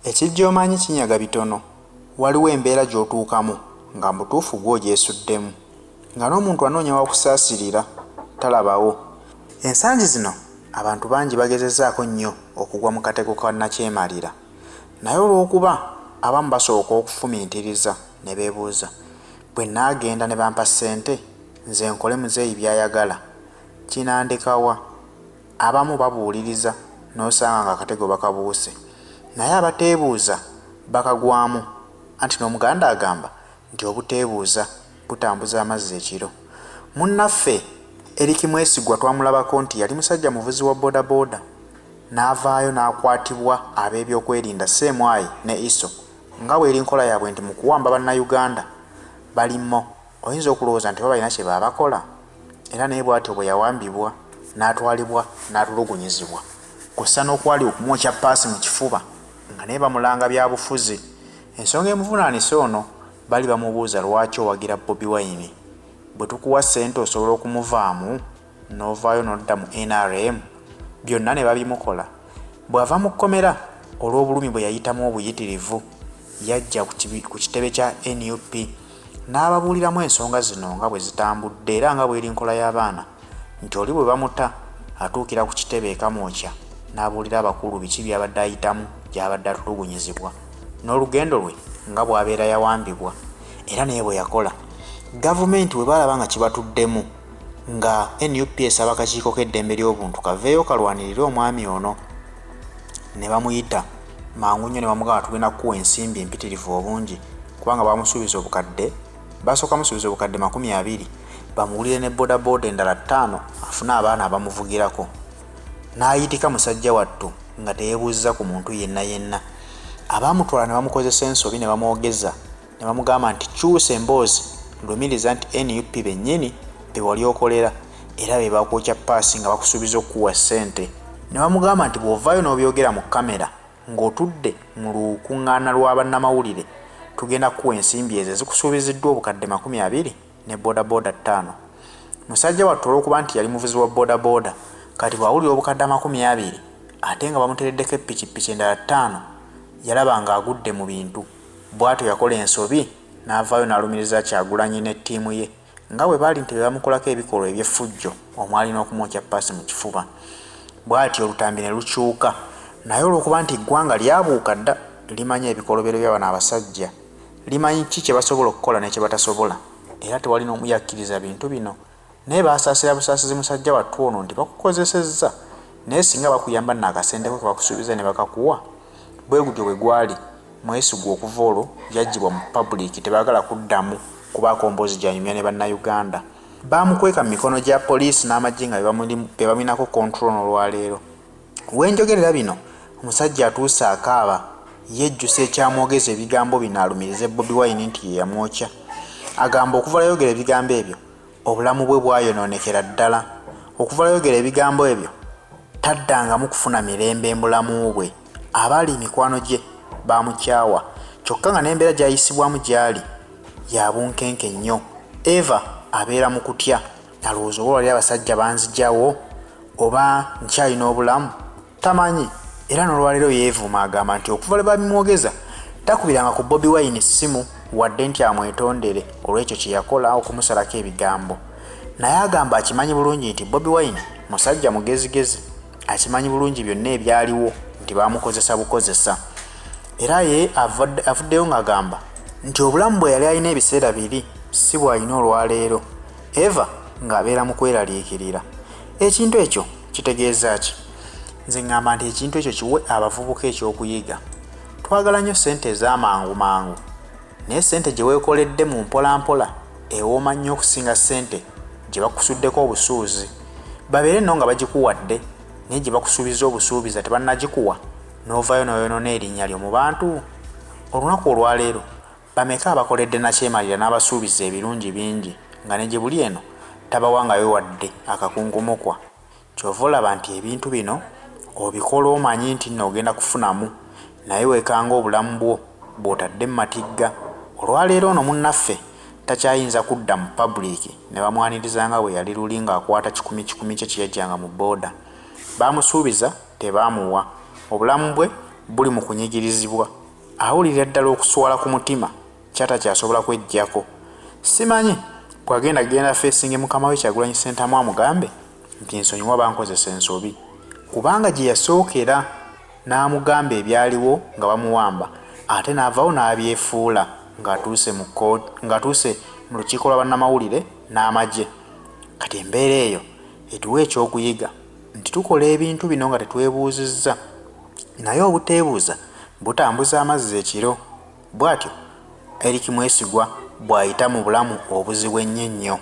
Ekijja omanyi kinyaga bitono. Waliwo embeera gy'otuukamu nga mubutuufu ggwe ogyesuddemu. Nga n'omuntu anoonya wakusaasirira talabawo. Ensangi zino abantu bangi bagezezzaako nnyo okugwa mu katego ka nnakyemalira. Naye olw'okuba abamu basooka okufumiitiriza ne beebuuza, Bwe nnaagenda ne bampa ssente nze nkole muzeeyi by'ayagala kinandeka wa? Abamu babuuliriza n'osanga ng'akatego bakabuuse. Naye abateebuuza bakagwamu anti n'Omuganda agamba nti obuteebuuza butambuza amazzi ekiro. Munnaffe Eric Mwesigwa twamulabako nti yali musajja muvuzi wa bodaboda n'avaayo n'akwatibwa abeebyokwerinda CMI ne ISO nga bw'eri nkola yaabwe nti mu kuwamba Bannayuganda balimo oyinza okulowooza nti oba balina kye baabakola era naye bw'atyo bwe yawambibwa n'atwalibwa n'atulugunyizibwa kw'ossa n'okwali okumwokya ppaasi mu kifuba nga naye bamulanga byabufuzi. Ensonga emuvunaanisa ono bali bamubuuza lwaki owagira Bobi Wine? Bwe tukuwa ssente osobola okumuvaamu n'ovaayo n'odda mu nrm? Byonna ne babimukola. Bw'ava mu kkomera olw'obulumi bwe yayitamu obuyitirivu yajja ku kitebe kya nup n'ababuuliramu ensonga zino nga bwe zitambudde era nga bw'eri nkola y'abaana nti oli bwe bamuta atuukira ku kitebe e Kamwokya n'abuulira abakulu biki by'abadde ayitamu gy'abadde atulugunyizibwa n'olugendo lwe nga bw'abeera yawambibwa era naye bwe yakola. Gavumenti bwe baalaba nga kibatuddemu nga nup esaba akakiiko k'eddembe ly'obuntu kaveeyo kalwanirire omwami ono ne bamuyita mangu nnyo ne bamugamba tugenda kukuwa ensimbi empitirivu obungi kubanga bamusuubiza obukadde basooka musuubiza obukadde 20 bamugulire ne bodaboda endala ttaano afune abaana abamuvugirako n'ayitika musajja wattu nga teyeebuuzizza ku muntu yenna yenna. Abaamutwala ne bamukozesa ensobi ne bamwogeza ne bamugamba nti kyusa emboozi lumiriza nti nup bennyini be wali okolera era be bakwokya ppaasi nga bakusuubiza okukuwa ssente. Ne bamugamba nti bw'ovaayo n'obyogera mu kkamera ng'otudde mu lukungaana lwa bannamawulire tugenda kukuwa ensimbi ezo ezikusuubiziddwa obukadde 20 ne bodaboda ttaano. Musajja wattu olw'okuba nti yali muvuzi wa bodaboda kati bw'awulira obukadde 20 ate nga bamuteereddeko eppikipiki endala ttaano yalaba ng'agudde mu bintu bw'atyo yakola ensobi n'avaayo n'alumiriza Kyagulanyi ne ttiimu ye nga bwe baali nti be bamukolako ebikolwa eby'effujjo omwali n'okumwokya ppaasi mu kifuba. Bw'atyo olutambi ne lukyuka naye olw'okuba nti eggwanga lyabuuka dda limanyi ebikolobero bya bano abasajja, limanyi ki kye basobola okukola ne kye batasobola era tewali n'omu yakkiriza bintu bino naye baasaasira busaasizi musajja wattu ono nti bakukozesezza naye singa bakuyamba nno akasente ko ke bakusuubiza ne bakakuwa. Bwe gutyo bwe gwali. Mwesigwa okuva olwo yaggyibwa mu public tebaagala kuddamu kubaako mboozi gy'anyumya ne Bannayuganda. Baamukweka mu mikono gya poliisi n'amagye nga bebamulinako control n'olwaleero. Wenjogerera bino omusajja atuuse akaaba yejjusa ekyamwogeza ebigambo bino alumirize Bobi Wine nti yeyamwokya. Agamba okuva lweyayogera ebigambo ebyo obulamu bwe bwayonoonekera ddala. Okuva lweyayogera ebigambo ebyo taddangamu kufuna mirembe mbulamu bwe. Abaali emikwano gye baamukyawa kyokka nga n'embeera gy'ayisibwamu gy'ali ya bunkenke nnyo. Eva abeera mu kutya alowooza oba wali abasajja banzigyawo oba nkyalina obulamu tamanyi era n'olwaleero yeevuma agamba nti okuva lwe babimwogeza takubiranga ku Bobi Wine ssimu wadde nti amwetondere olw'ekyo kye yakola okumusalako ebigambo naye agamba akimanyi bulungi nti Bobi Wine musajja mugezigezi akimanyi bulungi byonna ebyaliwo nti baamukozesa bukozesa era ye avuddeyo ng'agamba nti obulamu bwe yali alina ebiseera biri si bw'alina olwaleero Eva ng'abeera mu kweraliikirira. Ekintu ekyo kitegeeza ki? Nze ŋŋamba nti ekintu ekyo kiwe abavubuka eky'okuyiga. Twagala nnyo ssente ez'amangu mangu. Naye ssente gye weekoledde mu mpolampola ewooma nnyo okusinga ssente gye bakusuddeko obusuuzi. Babeere nno nga bagikuwadde naye gye bakusuubizza obusuubiza tebannagikuwa n'ovaayo n'oyonoona erinnya lyo mu bantu? Olunaku olwaleero Bameka abakoledde nakyemalira n'abasuubiza ebirungi bingi nga ne gye buli eno tabawangayo wadde akakunkumukwa? Ky'ova olaba nti ebintu bino obikola omanyi nti nno ogenda kufunamu naye weekanga obulamu bwo bw'otadde mu matigga. Olwaleero ono munnaffe takyayinza kudda mu public ne bamwaniriza nga bwe yali luli ng'akwata kikumikikumi kye kye yaggyanga mu bbooda. Baamusuubiza tebaamuwa. Obulamu bwe buli mu kunyigirizibwa. Awulirira ddala okuswala ku mutima kyatakyasobola kweggyako. Simanyi bw'agenda kugenda afeesinge mukama we Kyagulanyi Ssentamu amugambe nti nsonyiwa bankozesa ensobi kubanga gye yasookera n'amugamba ebyaliwo nga bamuwamba ate n'avaawo n'abyefuula ng'atuuse mu ng'atuuse mu lukiiko lwa bannamawulire n'amagye. Kati embeera eyo etuwa ekyokuyiga nti tukola ebintu bino nga tetwebuuzizza naye obuteebuuza butambuza amazzi ekiro. Bw'atyo Eric Mwesigwa bw'ayita mu bulamu obuzibu ennyo ennyo.